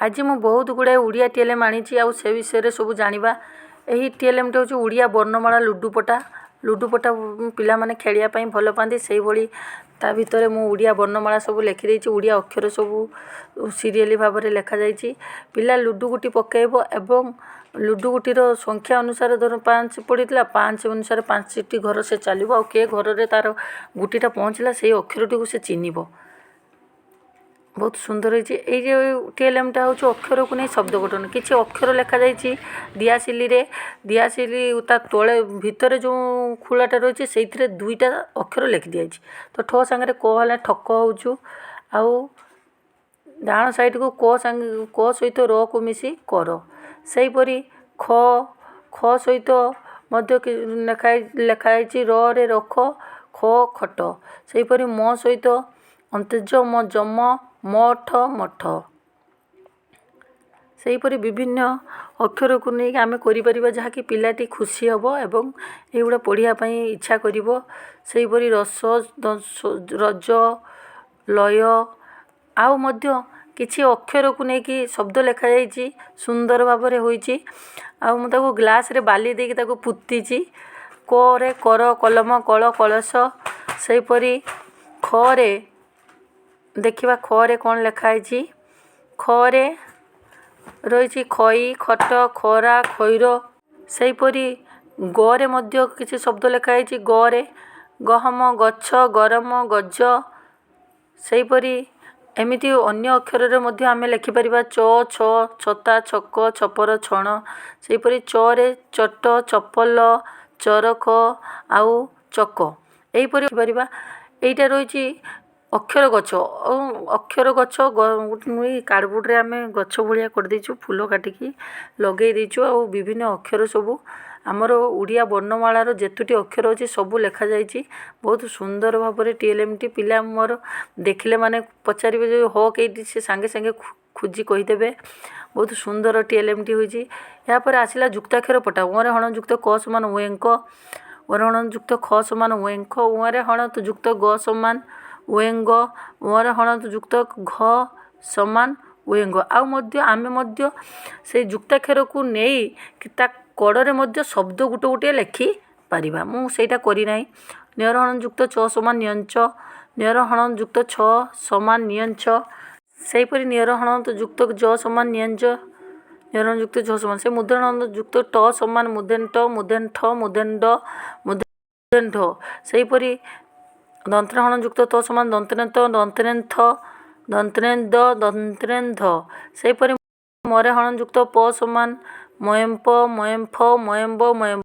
ଆଜି ମୁଁ ବହୁତ ଗୁଡ଼ାଏ ଓଡ଼ିଆ ଟିଏଲ୍ଏମ୍ ଆଣିଛି ଆଉ ସେ ବିଷୟରେ ସବୁ ଜାଣିବା। ଏହି ଟିଏଲ୍ଏମ୍ଟି ହେଉଛି ଓଡ଼ିଆ ବର୍ଣ୍ଣମାଳା ଲୁଡ଼ୁ ପଟା। ଲୁଡ଼ୁ ପଟା ପିଲାମାନେ ଖେଳିବା ପାଇଁ ଭଲ ପାଆନ୍ତି। ସେଇଭଳି ତା ଭିତରେ ମୁଁ ଓଡ଼ିଆ ବର୍ଣ୍ଣମାଳା ସବୁ ଲେଖିଦେଇଛି। ଓଡ଼ିଆ ଅକ୍ଷର ସବୁ ସିରିଏଲ୍ ଭାବରେ ଲେଖାଯାଇଛି। ପିଲା ଲୁଡ଼ୁ ଗୁଟି ପକାଇବ ଏବଂ ଲୁଡ଼ୁ ଗୁଟିର ସଂଖ୍ୟା ଅନୁସାରେ, ଧର 5 ପଡ଼ିଥିଲା, 5 ଅନୁସାରେ 5ଟି ଘର ସେ ଚାଲିବ ଆଉ କେ ଘରରେ ତା'ର ଗୁଟିଟା ପହଞ୍ଚିଲା, ସେଇ ଅକ୍ଷରଟିକୁ ସେ ଚିହ୍ନିବ। ବହୁତ ସୁନ୍ଦର ହେଇଛି। ଏଇ ଯେଉଁ ଟିଏଲ୍ଏମ୍ଟା ହେଉଛି ଅକ୍ଷରକୁ ନେଇ ଶବ୍ଦ ଗଠନ। କିଛି ଅକ୍ଷର ଲେଖାଯାଇଛି ଦିଆସିଲିରେ। ଦିଆସିଲି ତା ତଳେ ଭିତରେ ଯେଉଁ ଖୁଳାଟା ରହିଛି, ସେଇଥିରେ 2ଟା ଅକ୍ଷର ଲେଖି ଦିଆଯାଇଛି। ତ ଠ ସାଙ୍ଗରେ କ ହେଲା ଠକ ହେଉଛୁ, ଆଉ ଡାହାଣ ସାଇଡ଼୍କୁ କ ସାଙ୍ଗେ କ ସହିତ ରକୁ ମିଶି କର। ସେହିପରି ଖ, ଖ ସହିତ ମଧ୍ୟ ଲେଖା ହେଇଛି ରରେ ରଖ, ଖ ଖଟ। ସେହିପରି ମ ସହିତ ଅନ୍ତ୍ୟେଷ୍ଟି ମ ଯମ, ମଠ ମଠ। ସେହିପରି ବିଭିନ୍ନ ଅକ୍ଷରକୁ ନେଇକି ଆମେ କରିପାରିବା, ଯାହାକି ପିଲାଟି ଖୁସି ହେବ ଏବଂ ଏଇଗୁଡ଼ା ପଢ଼ିବା ପାଇଁ ଇଚ୍ଛା କରିବ। ସେହିପରି ରସ, ରଜ, ଲୟ, ଆଉ ମଧ୍ୟ କିଛି ଅକ୍ଷରକୁ ନେଇକି ଶବ୍ଦ ଲେଖାଯାଇଛି। ସୁନ୍ଦର ଭାବରେ ହୋଇଛି ଆଉ ମୁଁ ତାକୁ ଗ୍ଲାସ୍ରେ ବାଲି ଦେଇକି ତାକୁ ପୋତିଛି। କରେ କର, କଲମ, କଳ, କଳସ। ସେହିପରି ଖରେ ଦେଖିବା, ଖରେ କ'ଣ ଲେଖା ହେଇଛି। ଖରେ ରହିଛି ଖଇ, ଖଟ, ଖରା, ଖଇର। ସେହିପରି ଗରେ ମଧ୍ୟ କିଛି ଶବ୍ଦ ଲେଖା ହେଇଛି। ଗରେ ଗହମ, ଗଛ, ଗରମ, ଗଜ। ସେହିପରି ଏମିତି ଅନ୍ୟ ଅକ୍ଷରରେ ମଧ୍ୟ ଆମେ ଲେଖିପାରିବା। ଚ, ଛ, ଛତା, ଛକ, ଛପର, ଛଣ। ସେହିପରି ଚରେ ଚଟ, ଚପଲ, ଚରଖ ଆଉ ଚକ, ଏହିପରି ପାରିବା। ଏଇଟା ରହିଛି ଅକ୍ଷର ଗଛ। ଆଉ ଅକ୍ଷର ଗଛ ଗୋଟେ କାର୍ଡ଼ବୋର୍ଡ଼ରେ ଆମେ ଗଛ ଭଳିଆ କରିଦେଇଛୁ, ଫୁଲ କାଟିକି ଲଗାଇ ଦେଇଛୁ ଆଉ ବିଭିନ୍ନ ଅକ୍ଷର ସବୁ, ଆମର ଓଡ଼ିଆ ବର୍ଣ୍ଣମାଳାର ଯେତୋଟି ଅକ୍ଷର ଅଛି, ସବୁ ଲେଖାଯାଇଛି। ବହୁତ ସୁନ୍ଦର ଭାବରେ ଟିଏଲ୍ଏମ୍ଟି। ପିଲା ମୋର ଦେଖିଲେ ମାନେ ପଚାରିବେ ଯେ ହ କେଇଟି, ସେ ସାଙ୍ଗେ ସାଙ୍ଗେ ଖୋଜି କହିଦେବେ। ବହୁତ ସୁନ୍ଦର ଟିଏଲ୍ଏମ୍ଟି ହୋଇଛି। ଏହାପରେ ଆସିଲା ଯୁକ୍ତାକ୍ଷର ପଟା। ଓରେ ହଣ ଯୁକ୍ତ କ ସମାନ ଓଏଙ୍କ, ଓରେ ହଣ ଯୁକ୍ତ ଖ ସମାନ ଓଏଙ୍ଖ, ଓରେ ହଣ ଯୁକ୍ତ ଗ ସମାନ ଓଏଙ୍ଗ, ଓରେ ହଣ ଯୁକ୍ତ ଘ ସମାନ ଓଏଙ୍ଗ। ଆଉ ମଧ୍ୟ ଆମେ ମଧ୍ୟ ସେଇ ଯୁକ୍ତାକ୍ଷରକୁ ନେଇ ତା କଡ଼ରେ ମଧ୍ୟ ଶବ୍ଦ ଗୋଟେ ଗୋଟିଏ ଲେଖିପାରିବା। ମୁଁ ସେଇଟା କରିନାହିଁ। ନିୟର ହଣ ଯୁକ୍ତ ଚ ସମାନ ନିୟଞ୍ଚ, ନିୟର ହଣ ଯୁକ୍ତ ଛ ସମାନ ନିୟଞ୍ଚ। ସେହିପରି ନିୟର ହଣ ଯୁକ୍ତ ଜ ସମାନ ନିୟଞ୍ଜ, ନିୟର ଯୁକ୍ତ ଝ ସମାନ ସେ ମୁଦ୍ରଣ ଯୁକ୍ତ ଟ ସମାନ ମୁଦେଣ୍ଟ, ମୁଦେଣ୍ଠ, ମୁଦେଣ୍ଡ, ମୁଦେଣ୍ଢ। ସେହିପରି ଦନ୍ତ୍ରହଣ ଯୁକ୍ତ ତ ସମାନ ଦନ୍ତ୍ରେନ୍ତ, ଦନ୍ତ୍ରେନ୍ଥ, ଦନ୍ତ୍ରେନ୍ଦ, ଦନ୍ତ୍ରେନ୍ଧ। ସେହିପରି ମରେ ହଣ ଯୁକ୍ତ ପ ସମାନ ମଏମ୍ପ, ମଏମ୍ଫ, ମଏମ୍ବ, ମଏମ୍ବ।